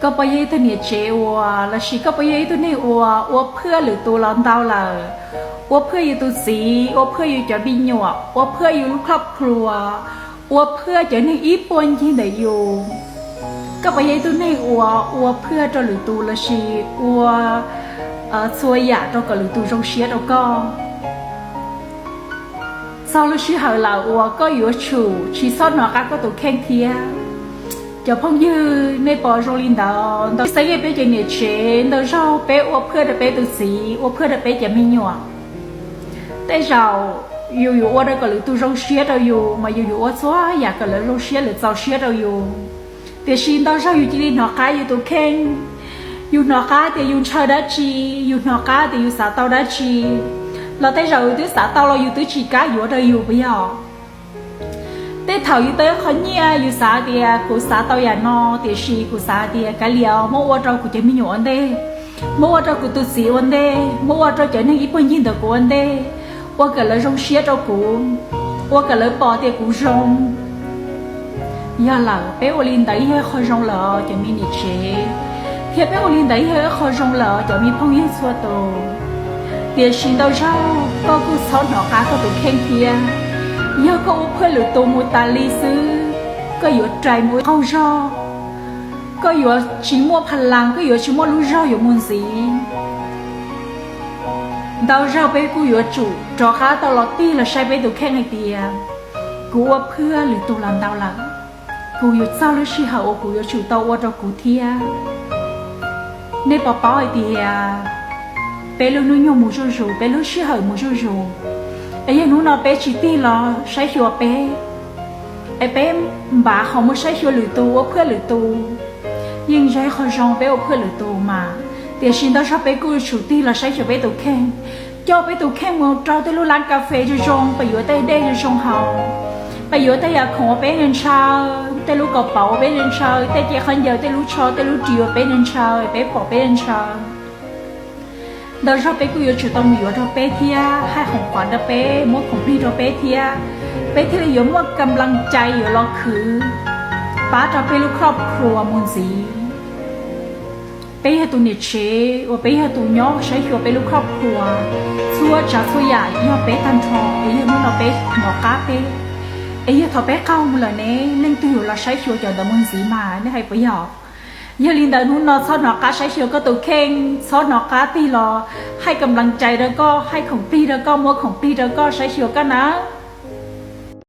Koj puas yog ib tug niam tsev uas, lossis koj puas yog ib tug neeg uas ua phwaj lwm tus los ntau lawm, ua phwaj yus tus txiv, ua phwaj yus cov me nyuam, ua phwaj yus lub khoj khluas, ua phwaj cov neeg ib puag ncig ntawm yus? Koj puas yog ib tug neeg uas ua phwaj rau lwm tus lossis ua txhua yam rau kom lwm tus zoo siab rau koj? Txog lub sij hawm lawm uas koj yuav tsum tsis txhob hnov qab koj tus kheej thiab. Cov phooj ywg, nej puas zoo li ntawd? Ntau xav li peb cov niam tsev ntau zaug peb ua phwaj rau peb tus txiv, ua phwaj rau peb cov me nyuam. Tej zaum yus yuav ua rau kom lwm tus zoo siab rau yus mas yus yuav ua txhua yam kom lawv zoo siab, lawv txaus siab rau yus. Tiam sis ntau zaug yus cia li hnov qab yus tus kheej. Yus hnov qab tias yus ntshaw dab tsi, yus hnov qab tias yus xav tau dab tsi, los tej zaum yus twb xav tau los yus twb tsis kam yuav rau yus puas yog? Tej thaum yus tau ib qho nyiaj yus xav tias kuv xav tau yam no, tiam sis kuv xav tias kav liam, muab ua rau kuv cov me nyuam ua ntej, muab ua rau kuv tus txiv ua ntej, muab ua rau cov neeg ib puag ncig ntawm kuv ua ntej, ua kom lawv zoo siab rau kuv, ua kom lawv pom tias kuv zoo. Yog lawm peb ua li ntawd yog ib qho zoo lawm cov me niam tsev, thiab peb ua li ntawd yog ib qho zoo lawm cov me phooj ywg txhua tus. Tiam sis ntau zaug koj kuj txhob hnov qab koj tus kheej thiab. Yog koj ua phwaj lwm tus mus tas li xwb, koj yuav rais mus qaug zog, koj yuav tsis muaj pha las, koj yuav tsis muaj lub zog yuav mus ntxiv. Ntau zaug peb kuj yuav tsum rov qab tau los tig los saib peb tus kheej hais tias, kuv ua phwaj lwm tus los ntau lawm, kuv yuav txog lub sij hawm uas kuv yuav tsum tau ua rau kuv thiab. Nej puas paub hais tias peb lub hnub nyoog mus zuj zus, peb lub sij hawm mus zuj zus, es yog hnub no peb tsis tig los saib xyuas peb, es peb npav qhov muab saib xyuas lwm tus, ua phwaj lwm tus, yeej yog ib qho zoo peb ua phwaj lwm tus mas. Tiam sis ntau zaug peb kuj yuav tsum tig los saib xyuas peb tus kheej, coj peb tus kheej mus rau tej lub lab kas fes zoo zoo, pab yuav tej dej zoo zoo haus, pab yuav tej yam khoom uas peb ntshaw, tej lub kaus paus uas peb ntshaw, tej cev khaub ncaws, tej lub tsho, tej lub ris uas peb ntshaw, peb pom peb ntshaw. Ntau zaug peb kuj yuav tsum tau mus yuav rau peb thiab, hais khoom khuav rau peb, muab khoom plig rau peb thiab, peb thiaj li yuav muaj kam laj cai yuav los khwv, pab rau peb lub khoj khluas mus ntxiv. Peb yog tus niam tsev uas peb yog tus nyob saib xyuas peb lub khoj khluas, txhua tsav txhua yam yog peb tag nrho, es yog hnub no peb hnov qab peb, es yog thaum peb qaug mus lawm ne, leej twg yuav los saib xyuas cov ntawd mus ntxiv mas, nej hais puas yog? Yog li ntawd hnub no txhob hnov qab saib xyuas koj tus kheej, txhob hnov qab tig los hais kam laj cai rau koj, hais khoom plig rau koj, muab khoom plig rau koj, saib xyuas koj na.